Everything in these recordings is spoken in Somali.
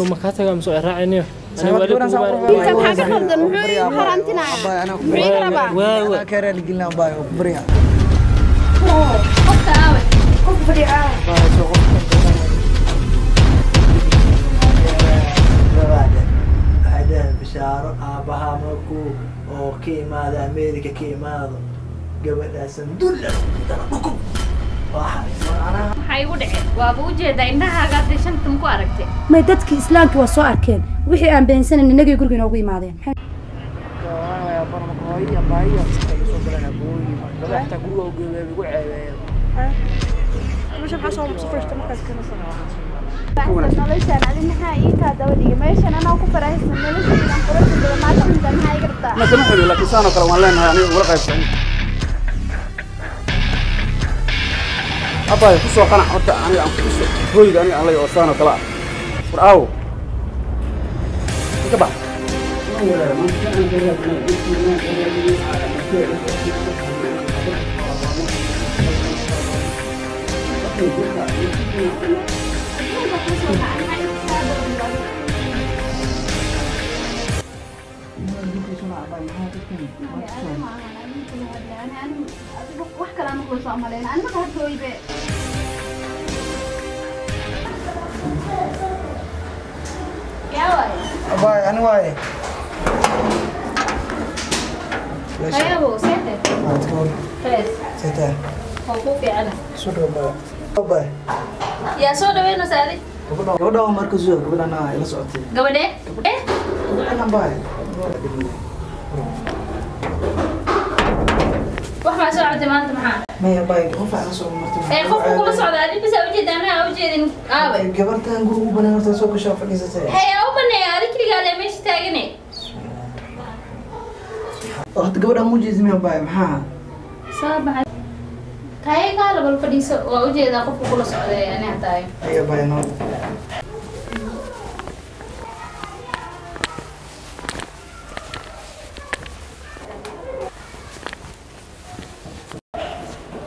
Ma kaa tagaa mise waa raacayniyo? Wiilka maxaa ka khaldan? Muxuu ii xaaraantinayaa? Muxuu iga rabaa? Waa ka raaligelina abaayo, ku baryaa. Qofka aawe? Qofka fadhiya aawe? Abaayo, soo qofka waxay dhaheen bishaaro aabbahaa markuu oo ka imaado America ka imaado gabadhaasan dulla dhukub. Maxaa igu dhacay? Waaba ujeedaa indhahaaga hadda shantan ku aragtay. May dadkii islaamkii waa soo arkeen wixii aan beensanan inagay guriga inoogu imaadeen. Noloshaan adi maxaa ii kaa daba dhigay meeshan? Anaa ku faraxsan noloshaydan quruxda badan maanta cunta, maxaa iga rabtaa? Ma kama xuli, laakiin saan oo kale waan leenahay aniga ugula qaybsan. Abbaay, ku soo qanac horta aniga aan ku soo hooyga aniga aan leeyahay oo saan oo kale ah. War aawo, inka bax. Wax kale aan kula soo malayn aniga hadooybe. Yaa waaye? Abaayo, ani waaye. Hayaabo, seete? Fees. Seetaa? Oo ku fiicana. Soo dhawo abaayo. Abaayo. Yaa soo dhaweynaysa adi? Gabadhan waa marka soo gabadhan ila socotay. Gabadhee eh? Gabadhan abaayo. Wax baa soo cabtay maanta maxaa? Maya abaayo, qof aan la soo martay. Ee qofka kula socda adi bisa ujeeda, anaa ujeedin aawe? Gabartan guriga u banaan horta soo gashaa fadhiisatay. Hey, u baneeya adi keligaa le meesha taagane. Horta gabadhan muu jeedin abaayo, maxaa? Soo baxay taye kaala bal fadhiiso, waa ujeedaa qofka kula socday ani hataayo. Ay abaayo, noo.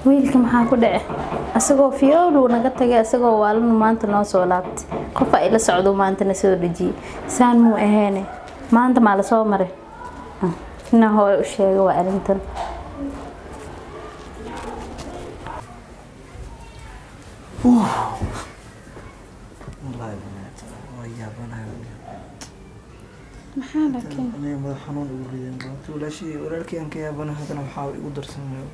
Wiilka maxaa ku dhace? Asagoo fiyowduu naga tagay, asagoo waalanu maanta noo soo laabtay. Qofa ila socdo maantana soo dhejiyey. Saan muu aheene maanta maa lasoo maray? Ina hooyo u sheega waa arrintan. Wallahi waa yaabanahay. Maxaa laakiin? Aniga madax xanuun igu rideen maanta walaashii walaalkii aan ka yaabana, haddana waxaa igu darsamay.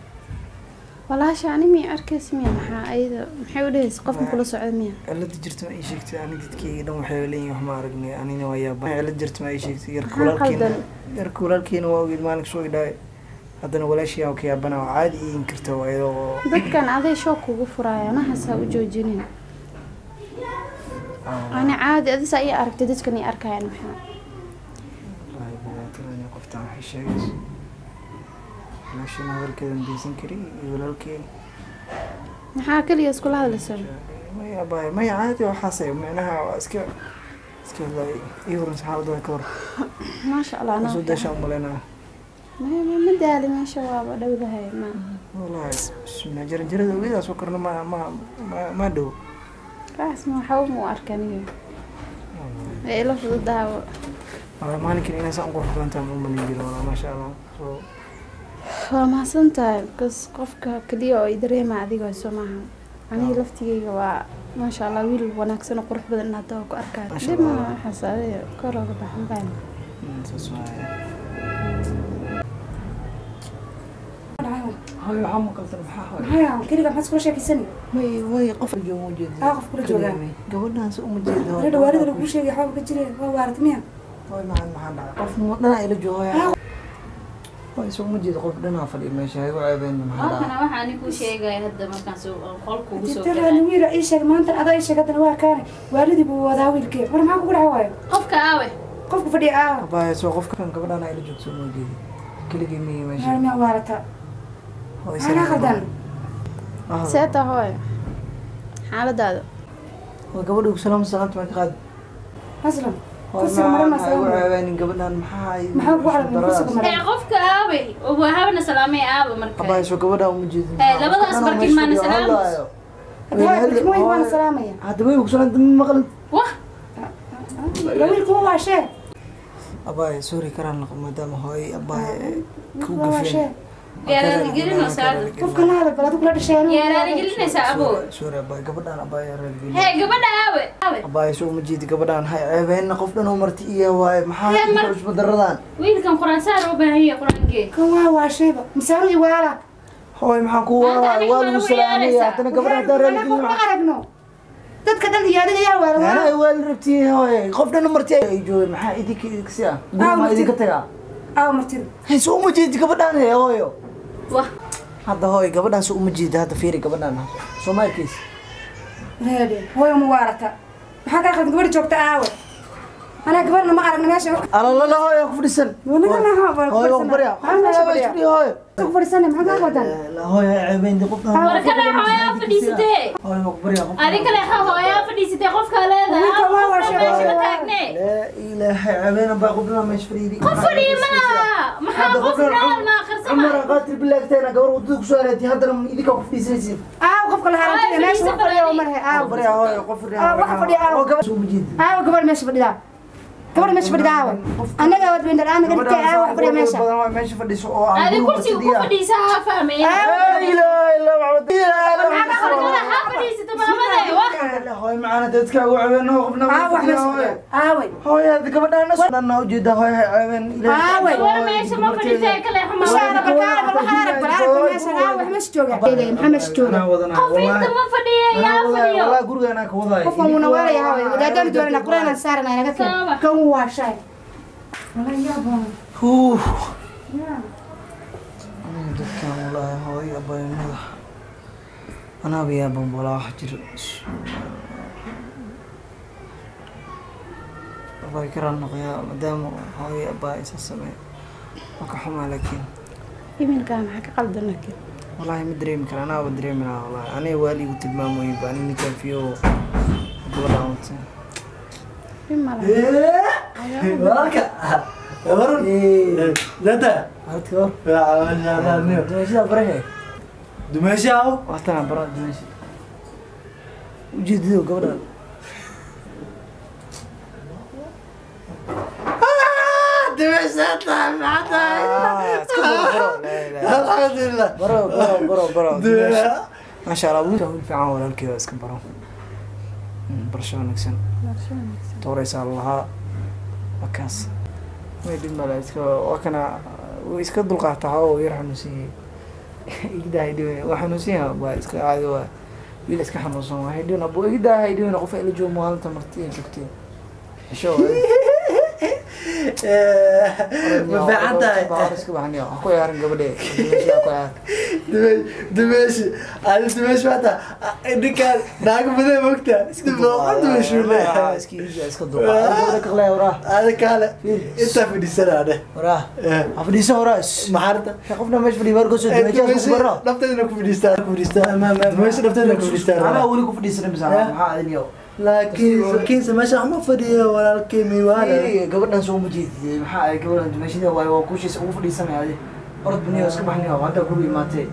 Walaasha ani miya arkaysa miya? Maxaa ayada maxay u dhehaysa qofka kula socda miya? Cilada jirta ma ii sheegtay? Ani dadkayga dhan waxay leeyihiin wax ma aragnay, anina waa yaabana. Cilad jirta ma ii sheegtay? Yarka Maxaa walaalkiina qaldan? Yarka walaalkiina waa ogeyd maalinka soo idhaay, haddana walaashii aan ka yaabana oo caadi ii inkirta waa iyadoo Dadkan aday shoog kugu furaya, waxaas ha u joojinin. Ani caadi adisaa ii aragtay, dadkan ii arkayaan maxaa? Wallaahi dhibaatada qoftaan waxay sheegayso walaashiina hadalkeedan deysan kari iyo walaalkeen. Maxaa keliya iskula hadlaysaa? Maya abaayo, maya, caadi waxaase micnaha waa iska hadlaay. Ii horan xaaladada ka hor. Maasha allah, anaa soo daashaan umaleynaa. Maya, ma daali, meesha waaba dhowdahay ma. Wallaahi bismillah, jaranjarada ogeedaa soo korna ma dhow. Waxaas ma waxba ma u arka aniga, ee ila fududahawo. Wallaahi maalinkan inay saan u qurux badan tahay ma u malayn jirin wallaahi, maasha allah. So Waa mahadsan tahay because qofka kaliya oo i dareema adiga soo maaha. Aniga laftigeyga waa maasha allah, wiil wanaagsan oo qurux badan in hadda waa ku arkayo. Maasha Dib Allah. ma waxaas adiga kor ooga baxan baan. Saas waaye. Hayo, waxaa maqaltan maxaa hooyo? Maxaa keliga maxaad iskula sheekaysani? May, qof jooga ma jeedo. Aa, qof kula joogaa. Gabadhaan si uma jeedo. Ana dhawaarida laguu sheegay waxba ka jireen, waa waarat miya? Hooy maxaa dhacay? Qof dhanaa ila jooga. Hooy soo uma jeedo, qof dhanaa fadhiya meesha, igu ceebeen, maxaa dhacay? Halkana waxaa ani kuu sheegaya hadda markaan soo qolka ugu soo Tirani galay. Wiil ii sheeg maanta, adaa ii sheeg haddana waa kaane waalidii buu wadaa wiilkee. War maxaa kugu dhaca waayo? Qofka aawe? Qofka fadhiya aawa? Abaayo, soo qofkan gabadhaan ila joogto uma jeedo. Keligii miyi meesha. Miyaa waarata? Hooy Maxaa qaldan? Seeta hooyo, xaaladaada? Waa gabadha ugu salaam, salaamta ma ka qaad. Aslam Hooy kursiga maran maxaa igu salaam. ceebeenin gabadhaan, maxaa ay Maxaa kugu ceebeen? Kursiga maran. Ee qofka aawe? Waa habana salaamay aawe marka. Abaayo, soo gabadhaan uma jeedin. Ee, labadaas barkin maana salaam. Hadda barkimooyin waana salaamaya. Hadda way ugu salaamta ma maqlin. Wah. Wiilku waa shee. Abaay, sorry, karaan noqo maadaama hooy abaay ku Waa gafeen. shee. Yaa raaligelinaysaa hadda? Qofka la hadal bal adigu la dhasheen. Yaa raaligelinaysaa abo? Sorry abaay, gabadhaan abaay raaligelin. Hee, gabadha aawe? Aawe? Abaay, soo ma jeedi gabadhaan hay ceebeenna, qof dhan oo marti iya waaye. Maxaa Hee, idinka cusbo daradaan? Wiilkan quraan saar u baahan yahay, quraankee. Kan waa sheeba misaanu iwaala. Hooy, maxaan ku Maanta waa aniga waa ma lagu lagu salaamaya ciyaaraysaa? haddana gabadha haddaan raaligelin Ma aragno dadka dhan iyo adiga yaa waala. Anaa waa la rabtiye hooy, qof dhan oo marti ay joogay, maxaa idinka idinka si ah guriga maa idinka tagaa? Aaw martida? Hay, soo uma jeedi gabadhaan hee hooyo. Wah. Hadda hooy, gabadhaan soo uma jeedi, hadda fiiri gabadhaan soo ma arkaysi? Reede hooyo, ma waarata? Maxaa kaa qaldan? Gabadha joogta aawe? Anaa gabadhna ma aragno meesha. Alalala hooyo, ku fadhisan. Wanaga laha, waa ku hooyo fadhisan. barya. Maxaa meesha fadhiya? Hooyo, hooyo. Ku fadhiisana, maxaa kaa qaldan? La hooyo, ceebeynta qof dhan. War kale hooyaa fadhiisatee. Hooyo, waa ku barya qof. Adi kale ha hooyaa fadhiisatee, qofkaa leedahay. Wiilka waa Qofka sheegay. meesha ma taagne. Laa ilaaha, ceebeyna baa qof dhan meesha fadhiidi. Qof fadhiya ma laha. Maxaa qof nool ma akhrisama? Cumar qaatil bilaagteena gabar wadada ku soo areetay, haddana idinkaa ku fadhiisanaysiin. Aaw qofka la harantay meesha wax fadhiya oo marhe aaw? Barya hooyo, qof fadhiya. Aaw, waxa fadhiya aaw? Oo gabar soo ma jeedi. Aaw gabadh meesha fadhidaa? Gabadh meesha fadhidaa aaw? Annaga wad weyn dhalaa naga dhigtay, aaw wax fadhiya meesha? Badan waa meesha fadhiso oo aan Adi guriga kursiga ku martidiya. fadhiisa ha fahmeen. Laa ilaaha illa Muhammad. Gabadha ha fadhiisato maamade. Wah. Hooyo macaana, dadka ugu ceebeen oo qofna Aaw wax meesha fadhiya aaway? Hooyo, hadda gabadhaan dhanna ujeeda, hooyo hay ceebeen. Aaway. War meesha ma fadhiisee kale xumaa. Bishaara balkaale bal waxaan arag bal arag bal meesha aaw wax meesha jooga? Maxaa meesha jooga? Qof inta ma fadhiya, yaa fadhiyo? Walaa guriga anaa ka wadaay. Qofkan wuuna waalaya haaway, wadaadaan doonana quraan saarana naga keen. Kan waa shay wallahi yaaba. Huh. Aniga dadkan walaahi hooyo abaay madax anaaba yaaban, walaa wax jiro abaay karaan noqoyaa maadaama hooyo abaay isa sameey, waa ka xumaa laakiin. Iminkaa maxaa ka qaldan laakiin? Walaahi ma dareemi kara, anaaba dareemi lahaa walaahi, aniga waaligu tilmaamoyin ba ani ninkaan fiyo gabadhaan wata. Dhib ma laha. Walaalka waran dada. Halka hor. Masha Allah, niyo. Dumeeshadaa barahe. Dumeeshaw. Waxtanaa bara dumeesha ujeedado gabadhaan. Dumeesha tahay, maxaa tahay? Iska baro. Alxamdulilah. Baro baro baro baro, maasha Allah, wiilka wiil fiican walaalkeeda iska baro. Barasho wanaagsan. Barasho wanaagsan. Tooreysaa lahaa wakaas may dhib male, iska waa kana wuu iska dulqaataa, oo yar xanuunsan yahay, igdahay dhiban, waa xanuunsan yahay, waa iska caadi, waa wiil iska xanuunsan, waa haydhiban abu, igdahay dhiban, qof ila joogo maalinta marti ay joogtay xisho. Ma fiican tahay? Iska baxniyo, ha ku ciyaarin gabadhe, dumeeshi ha ku ciyaar. Dumeeshi adi, dumeeshi maanta ninkaan naago badan mogta boqol dumeeshi leeyahay. Iska iska dulqaata gabadha kaqlaya waraa. Adi kaale intaa fadhiisanaa dheh. Waraa ha fadhiisan waraa. Maxaarta? Qofna meesha fadhiyo markasoo dumeeshaas ku baro. Nafteedana ku fadhiistaa, ku fadhiistaa dumeeshi, nafteedana ku fadhiistaa. Anaa weli ku fadhiisanay mise maxaa adin yow? Laakiin laakiinse meesha ma fadhiyo walaalkay miwaana. Fiiri, gabadhan soo ma jeedid, maxaa ay gabadhan dumeeshada waayo, waa kuushiisa ugu fadhiisanaya adi, orod buniyo iska baxniyo, hadda guriga imaatay.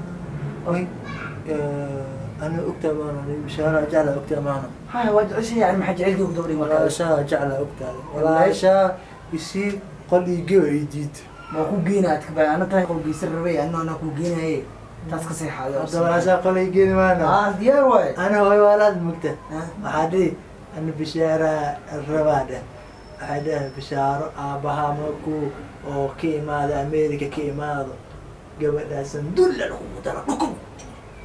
Ana ogtaa maana bishaara jecla ogtaa maana. Haya, waa jeceshahay yani, maxaa jecelkii ku dabadhig marka? Walaashaa jecla ogtaa, walaashaa isii qol iigeyo ay diid. Waa ku geynaa adka baa ana tahay qol geysan rabay, anna anaa ku geynaye, taas ka seexaada. Hadda walaashaa qol iigeeni maana. Ah, diyaar waaye. Ana hooyo walaad mugta waxaa dhihi ana bishaara rabaa dheh, waxaa dheh bishaaro aabbahaa markuu oo ka imaado America ka imaado gabadhaasan dulla lagugu dara dhukub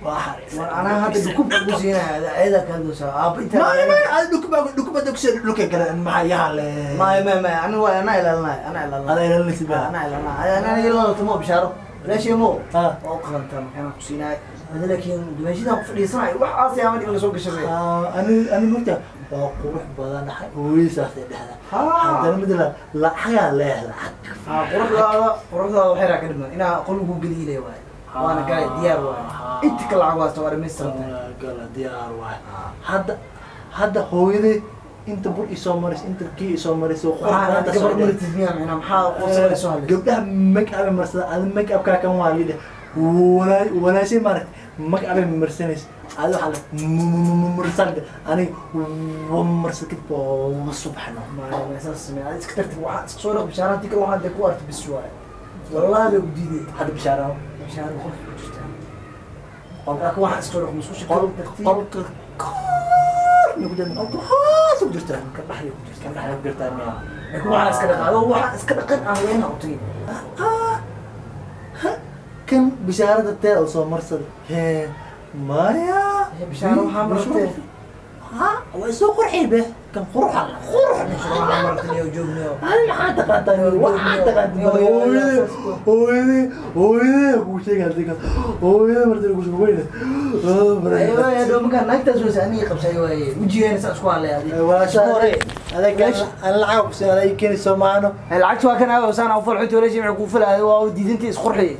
waa xariisan. War anaa hadda dhukub kugu siinaya, ayadaa kaa doosaa aabba intaa. Maya maya, adi dhukub dhukub hadda kusoo dhulka gala maxaa yaha le. Maya maya maya, ani waa anaa ilaalinaya, anaa ilaalinaya. Adaa ilaalinaysid baa. Anaa ilaalinaya, anaa ilaalinaya mo bishaaro walaashay mo. Ah. Waa u qalantaa markaan ku siinaay hada, laakiin dumeeshadaan ku fadhiisanayo wax aasay ama dhib la soo gashay. Ani ani mogta waa qurux badanahay, hooyadiisaasay dhehdaa. Ha. Haddana mid la lacagaa leeyahay, lacag. Ah, quruxdaada quruxdaada waxay raa ka dhiman inaa qol ugu geliilay waaye, waana galay, diyaar waaye, inta ka lacag waasta waa dhamaystiran tahay. Gala diyaar waay. Hadda hadda hooyaday inta bur isoo maris, inta kii isoo maris oo qurux waxaa badan gabar soo dheh. maritid miyaa micnaa, maxaa qorsada soo hadlaysa? Gabdhaha make up marsada, adi make upkaa kan waa lidhe walaashay maaragtay make up marsanaysa, Adi waxaa la marsan aniga marsa kadib waa subaxno. Ma saas samee, adi iska tartib, waxaa iska soo dhaq bishaara, hadii kale waxaan dee ku arta bis waaye. Wallahi bay ku diiday. Hadda bishaara Bishaara qolka ku jirtaa. Laakiin waxaan iska soo dhaq musqusha tartiib. Qolka kor ku jirta, qolka hoos ku jirta, ka dhexday ku jirta. Kan dhexda ku jirtaa miya? Laakiin waxaan iska dhaq, adoo waxaan iska dhaqan aan weyna u tagin. Kan bishaarada tee oo soo marsada hee maya. Bishaaro waxaa maratee. Ha, waa soo qurxi be kan quruxa qurux. Waxaa maratay oo joognayo. Hal maxaa taqaantaa? Waxaa taqaantaa hooyade, hooyade, hooyade kuu sheegay hadii kale hooyade martay kuu sheegay weyne. Aywa, dhow markaa naagtaas weyse anigii qabsay waaye. Wejigeena saa isku hadlay adi. Walaasha adeeg aan lacag ku siin adeeg keeni Soomaano. Lacagta waa kan aawo saan u falxunta walaashii maxay kuu falaaday waa u diidintii isqurxiyay.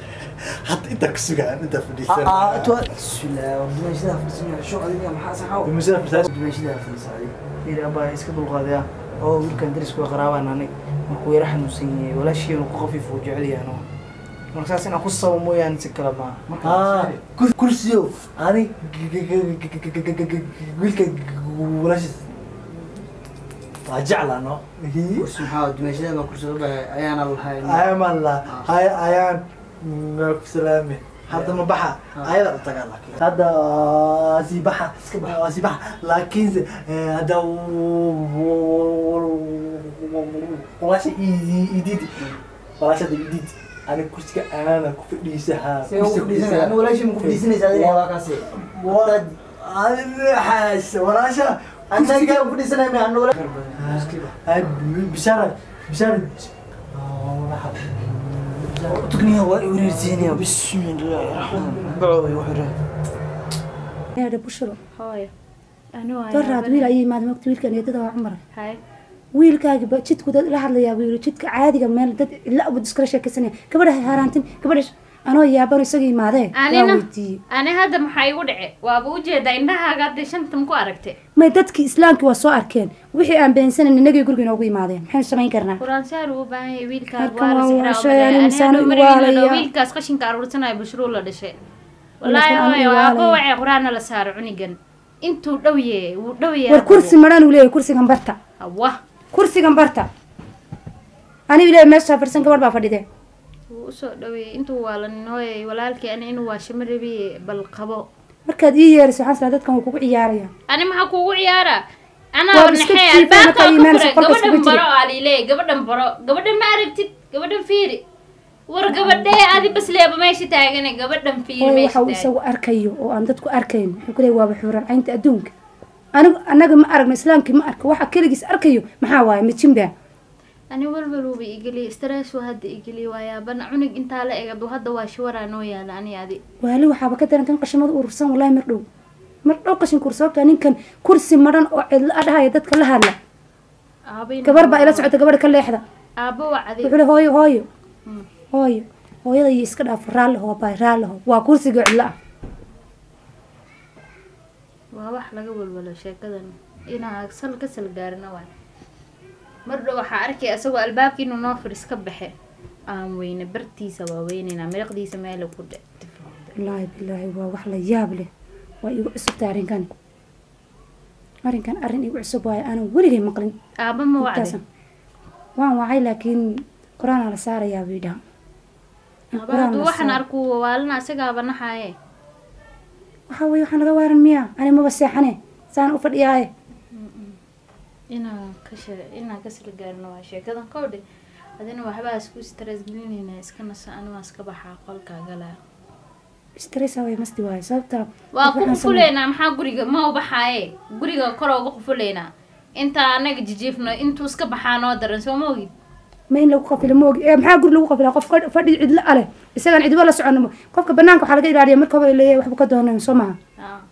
Hadda inta ku sugaan inta fadhiisan. Ah, tuwa bismillah, dumaashidaa fadhiisan sho adiga maxaa saxaw? Dumaashidaa fadhiisan. Dumaashidaa fadhiisan adiga. Fiiri abaa iska dulqaadaya. Oo wiilkan dariska waa qaraabaan anay. Markuu yara xanuunsan yahay walaashii inuu ku khafiif uu jecel yahay anoo. Marka saas inaan ku sabo mooyaane si kale maaha. Ah, kursiyo ani wiilka walaashiis waa jeclaa no. Kursi maxaa dumaashidaa baa kursi baxay ayaana lahayn. Ayaan la hay ayaan ma ku salaame hadda ma baxa ayada u tagaa, laakiin hadda sii baxa iska baxa sii baxa, laakiinse hadda walaasha idid, walaasha idid ani kursiga aana ku fadhiisahaa. See ugu fadhiisanaya? Ani walaashii ma ku fadhiisanaysa adiga waa kaasi. Walaasha Aniga ku fadhiisanaya ma anu walaashii. Bishaara bishaara تقنيها ويريزينيا بسم الله الرحمن الرحيم وحره. هذا bushro. Hooyo, ani waa Daraad wiil ayay imaad mogta, wiilkan eedada waa Cumar. Hay. Wiilkaaga ba jidku dad la hadlayaa buu yiri, jidka caadiga meel dad ila abu iskala sheekaysanaya, gabadha haaraantin gabadha anoo yaaban isaga imaadee waa Anina weydiiyey. Ani hadda maxaa igu dhace? Waaba ujeedaa indhahaaga hadda shantan ku aragtay. May dadkii islaamkii waa soo arkeen wixii aan beensanan inagay guriga inoogu imaadeen, maxaynu samayn karnaa? Quraan saar uu u baahan yahay wiilkaaga. Marka waa la waa sixraa waashay, u ani misaano maleeya. igu waalaya. Wiilkaas qashinka aruursanaya bushruu la dhashay. Wallaahi Wallaahi anigu hooyo, aabbo waalaya. wacay quraana la saaro cunigan intuu dhow yahay wuu dhow yahay. War kursi maraan uu leeyahay, kursigan barta. Wah. Kursigan barta anigu leeyahay, meeshaa fadhisan gabadh baa fadhidee. Wuu usoo dhaweeyey intuu waalanin hooyay walaalkii ani inuu waasho ma rabiye bal qabo. Markaad ii yeeriso waxaan islaa dadkan wuu kugu ciyaaraya. Ani maxaa kuugu ciyaaraa? Waa Anaa iska naxee jiifay albaabka markaa ka imaanaysa furay qolka gabadhan iskaga baro aa liileey gabadhan baro, gabadhan ma aragtid, gabadhan fiiri, war gabadhee adi bas leeba meesha taagane, gabadhan fiiri oo meesha waxa uu taagan. Isagu arkayo oo aan dadku arkayn wuxuu ku leeyahay waaba xuuran caynta adduunka, anigu annaga ma aragno, islaamkii ma arko, waxa keligiis arkayo maxaa waaye mijinbaa? Ani walwal wuuba igeliye, stress uu hadda igeliye, waa yaabana cunug intaa la eg aduu hadda waa shiwaraa noo yaala ani adi. Waali waxaaba ka daran kan qashamada urursan, wallahi mar dhow mar dhow qashinka ur sababtaa ninkan kursi madhan oo cidla dhahaya dadka la hadla. Aabay Gabar baa ila socota, gabadha ka leexda. Aabbo wacday. Wuxuu le hooyo hooyo hooyo hooyada iyo iska dhaaf, raalli hoo baay, raalli hoo, waa kursiga cidla ah. Waa wax laga walwalo sheekadan inaa sal ka sal gaarina waay. Mar dhow waxaa arkay isagoo albaabka inuu noo fadhis ka baxe aan weyne bartiisa waa weynayna miraqdiisa meel ku dhe. Wallaahi bilaahi waa wax la yaab leh, waa igu cusubtahay arrinkan, arrinkan arrin igu cusub waayo aanan weligay maqlin. Aabba ma wacday? Intaasan waan wacay, laakiin qur-aanaa la saarayaa buu yidhaha. In Aabba qur-aan hadduu la waxaan saaro. arkuu waalina isagaaba naxaaye. Waxaa weeye waxaan laga waaran miya, ani maba seexane saan u fadhiyaaye. Inaan ka shee inaan ka sal gaarino waa sheekadan kowdhe, adina waxbaa isku stress gelinayna, iska naso, ani waan iska baxaa qolkaa galaa. Stress way masti waaye sababta Waa ku waxaan qufuleynaa, maxaa guriga ma u baxaaye, guriga kor uga qufuleynaa intaa anaga jijiifno, intuu iska baxaa noo daran, soo ma ogid? Ma in lagu qafilo ma ogi ee, maxaa guri lagu qafilaa? Qof fadhi cidlo ale isagaan cidba la socono, qofka banaanka waxaa laga ilaaliya marka hore leeyahay waxba ka doonayn soo maha?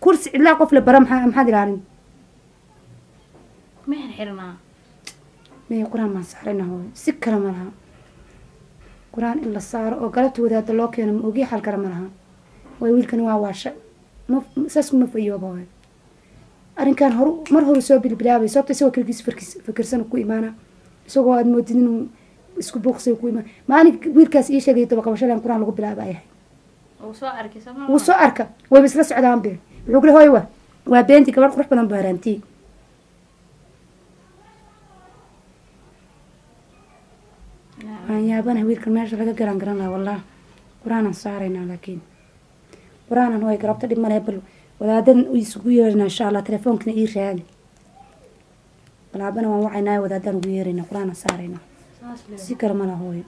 Kursi cidlaa qof la bara maxaa maxaad ilaalin? Ma xirxirnaa? May qur-aan baan saarayna hooyo, si kale ma laha, qur-aan in la saaro oo galabta wadaada loo keeno ma ogi, xal kale ma laha. Waay wiilkani waa waashay, ma saas ma fayooba hooyo, arrinkan hor mar hore soo bilbilaabay sababta isagoo keligiis farkis fikirsan ku imaana, isagoo aad moodid inuu isku buuqsay ku imaan maalin wiilkaas ii sheegay daba qabasho leen qur-aan lagu bilaaba ayahay. Uu soo arkay soo ma? Wuu soo arka, wayba isla socdaan be. Wuxuu kule hooy waa beentii, gabadh qurux badan baa haraantii. Waan yaabanahay wiilkan meesha laga garan garan lahaa wallah. Qur-aanan saaraynaa, laakiin qur-aanan hooy galabta dhib male, bal wadaadadan isugu yeerinaa insha Allah. Telefoonkana ii raadi, bal aabana waan wacaynaa, wadaadaan ugu yeeraynaa, qur-aanan saaraynaa, si kale ma laha hooyo.